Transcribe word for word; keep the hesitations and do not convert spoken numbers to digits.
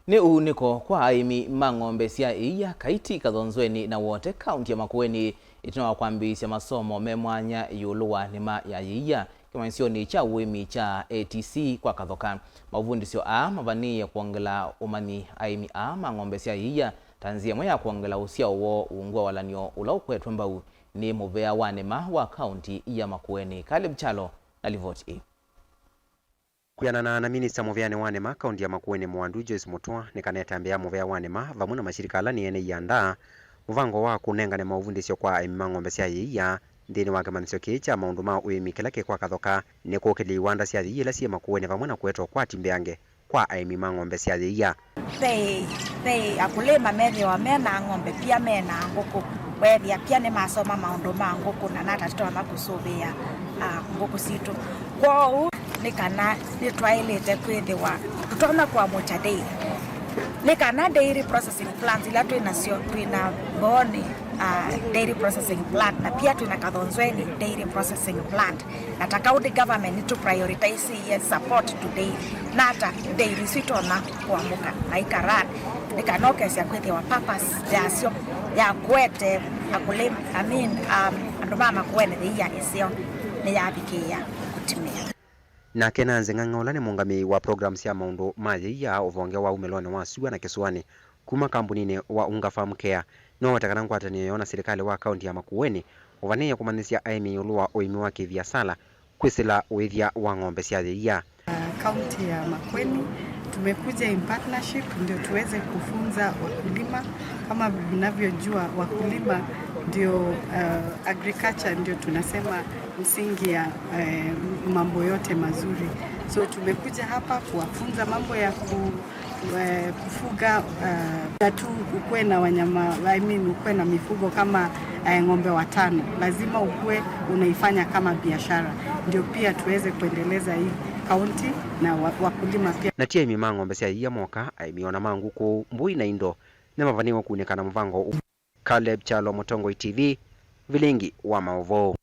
Nĩ ũunĩko kwa aĩmi ma ng'ombe sya ĩia, Kaiti, Kathonzweni na Wote, kaunti ya Makueni, ĩtina wa kwambĩĩsya masomo me mwanya ĩũlũ wa nĩma ya yĩia kĩmanyĩsyonĩ kya ũĩmi kya A T C kwa Kathoka. Maũvundĩsyo aa mavanĩĩe kwongela ũmanyi aĩmi aa ma ng'ombe sya yĩia ta nzĩa ĩmwe ya kwongela ũsyao woo ungu wa walany'o ũla ũkwetwe mbau nĩ mũvea wa nĩma wa kaunti ya Makueni. Caleb Kyalo na livoti ĩĩ. Kwĩanana na minista mũveanĩ wa nĩma kaunti ya Makueni Mwandu Joyce Mutua, nĩ kana ĩtambya ya mũvea wa nĩma vamwe na mashirika ala nĩ ene ianda, mũvango wa kũnengane maũvundĩsyo kwa aĩmi ma ng'ombe sya yĩia nthĩnĩ wa kĩmanyĩsyo kĩĩ kya maũndũ ma ũĩmi kĩla kĩ kwa Kathoka nĩ kũkĩlya iwanda sya yĩia ila syĩ Makueni vamwe na kũetwa kwa timbeange kwa aĩmi ma ng'ombe sya yĩia. Ve, ve akũlĩma methĩawa me na ng'ombe pia me na ngũkũ. Weethĩa pia nĩmasoma maũndũ ma ngũkũ na nata tũtonya kũsũvĩa, ah, ngũkũ sitũ. Kwoou nĩ kana nĩtwaĩlĩte kwĩthĩwa tũtonya kũamũkya dairy. Nĩ kana dairy processing plants ila twĩ nasyo, twĩ na Mbooni, ah, dairy processing plant, na pia twĩ na Kathonzweni dairy processing plant. Na ta county government nĩtũ prioritize support to dairy. Nata dairy isu itonya kũamũka na ikarun, nĩ kana ũkesya kwĩthĩwa purpose yasyo ya kũete akũlĩma, I mean, um, andũ ma Makueni yĩia ĩseo nĩyavikĩĩa kũtimĩa. Nake Nanzi Ng'ang'a, ũla nĩ mũũngamĩi wa program sya maũndũ ma yĩia ũvonge wa umĩlonĩ wa sua na kĩsũanĩ kuma kambuninĩ wa Unga Farm Care, nĩwaweta kana ngwatanĩo yoo na silikalĩ wa kaunti ya Makueni ũvanĩĩe kũmanyĩsya aĩmi ĩũlũ wa ũĩmi wa kĩviasala kwĩsĩla ũĩthya wa ng'ombe sya yĩia. Kaunti ya Makueni tumekuja in partnership ndio tuweze kufunza wakulima. Kama mnavyojua, wakulima ndio, uh, agriculture ndio tunasema msingi ya, eh, mambo yote mazuri. So tumekuja hapa kuwafunza mambo ya ku, eh, kufuga, eh, tu ukuwe na wanyama, I mean, ukuwe na mifugo kama, eh, ng'ombe watano. Lazima ukuwe unaifanya kama biashara. Ndio pia tuweze kuendeleza hii kaunti na wa-, wakulima pia. Na ti aĩmi ma ng'ombe sya yĩia moka, aĩmi ona ma ngũkũ, mbũi na indo nĩmavanĩĩwe kũunĩka na mũvango ũũ. Caleb Kyalo, Mũtongoi T V, vilingi wa maũvoo.